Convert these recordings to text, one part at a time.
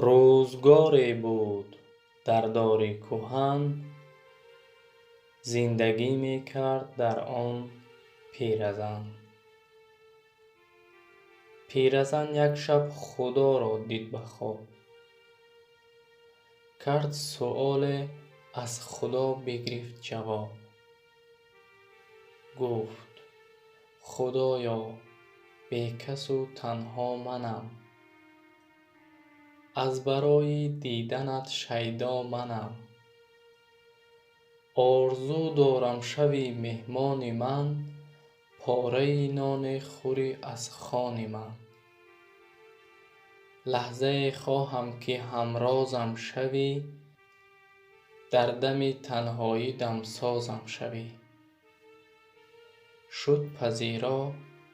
Рӯзгоре буд дар дори куҳан, зиндагӣ мекард дар он пиразан. Пиразан як шаб Худоро дид ба хоб. Кард суоле, аз Худо бигирифт ҷавоб. Гуфт: Худоё, бекасу танҳо манам, аз барои диданат шайдо манам. Орзу дорам шавӣ меҳмони ман, пораи ноне хӯрӣ аз хони ман. Лаҳзае хоҳам, ки ҳамрозам шавӣ, дар дами танҳоӣ дамсозам шавӣ. Шуд пазиро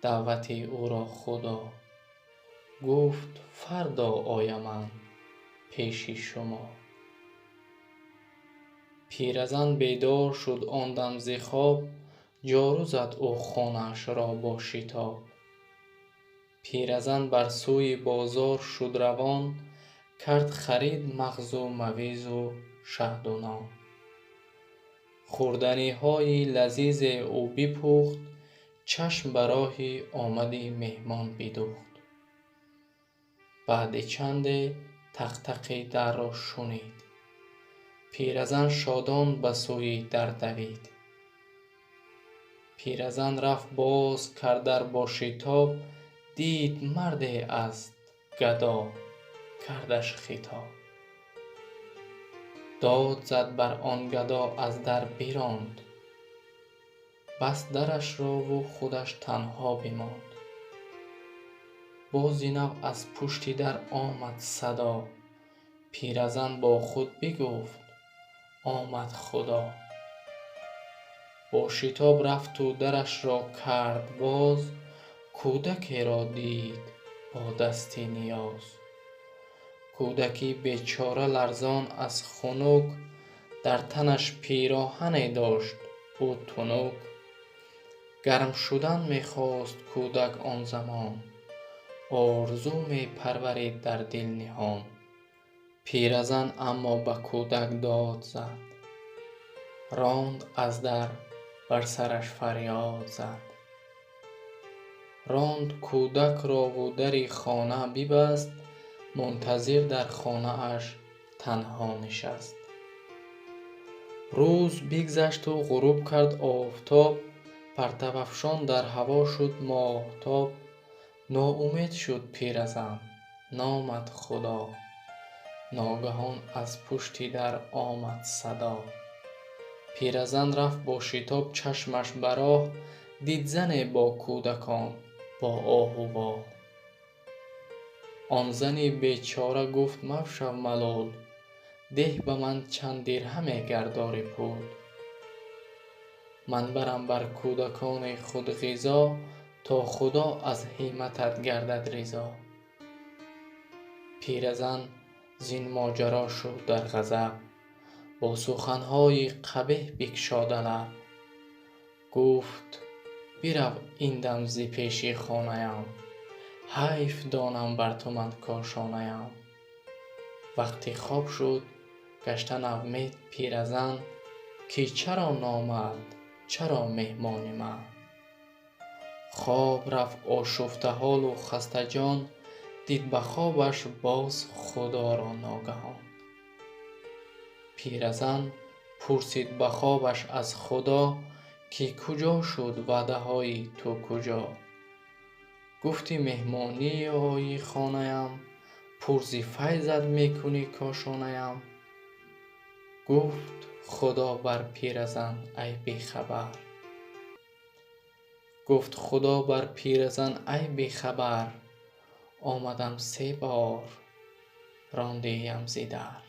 даъвати ӯро Худо, гуфт: фардо оям ман пеши шумо. Пиразан бедор шуд он дам зи хоб, ҷору зад ӯ хонааш-ро бо шитоб. Пиразан бар сӯи бозор шуд равон, кард харид мағзу мавизу шаҳду нон. Хӯрданиҳои лазизе ӯ бипухт, чашм ба роҳи омади меҳмон бидӯхт. Баъди чанде тақ-тақи дарро шунид. Пиразан шодон ба сӯи дар давид. Пиразан рафт, боз кард дар бо шитоб, дид марде аст гадо, кардаш хитоб. Дод зад бар он гадо, аз дар биронд, баст дарашро-ву худаш танҳо бимонд. Бози нав аз пушти дар омад садо, пиразан бо худ бигуфт: омад Худо. Бо шитоб рафту дарашро кард боз, кӯдакеро дид бо дасти ниёз. Кӯдаки бечора ларзон аз хунук, дар танаш пироҳане дошт ӯ тунук. Гарм шудан мехост кӯдак он замон, орзу мепарварид дар дил ниҳон. Пиразан аммо ба кӯдак дод зад, ронд аз дар, бар сараш фарёд зад. Ронд кӯдакро-ву дари хона бибаст, мунтазир дар хонааш танҳо нишаст. Рӯз бигзашту ғуруб кард офтоб, партавафшон дар ҳаво шуд моҳтоб. Ноумед шуд пиразан, номад Худо. Ногаҳон аз пушти дар омад садо. Пиразан рафт бо шитоб чашмаш ба роҳ, дид зане бо кӯдакон бо оҳу воҳ. Он зани бечора гуфт: машав малул, деҳ ба ман чанд дирҳаме гар дорӣ пул. Ман барам бар кӯдакони худ ғизо, то Худо аз ҳимматат гардад ризо. Пиразан зин моҷаро шуд дар ғазаб, бо суханҳои қабеҳ бикшода лаб. Гуфт: бирав ин дам зи пеши хонаям, ҳайф донам бар ту ман кошонаям. Вақти хоб шуд, гашта ноумед пиразан, ки чаро номад, чаро меҳмони ман? Хоб рафт ошуфтаҳолу хастаҷон, дид ба хобаш боз Худоро ногаҳон. Пиразан пурсид ба хобаш аз Худо, ки куҷо шуд ваъдаҳои ту куҷо? Гуфтӣ меҳмонӣ оӣ хонаям, пур зи файзат мекунӣ кошонаям. Гуфт Худо бар пиразан: ай бехабар. Гуфт Худо бар пиразан: ай бехабар, омадам се бор, рондиям зи дар.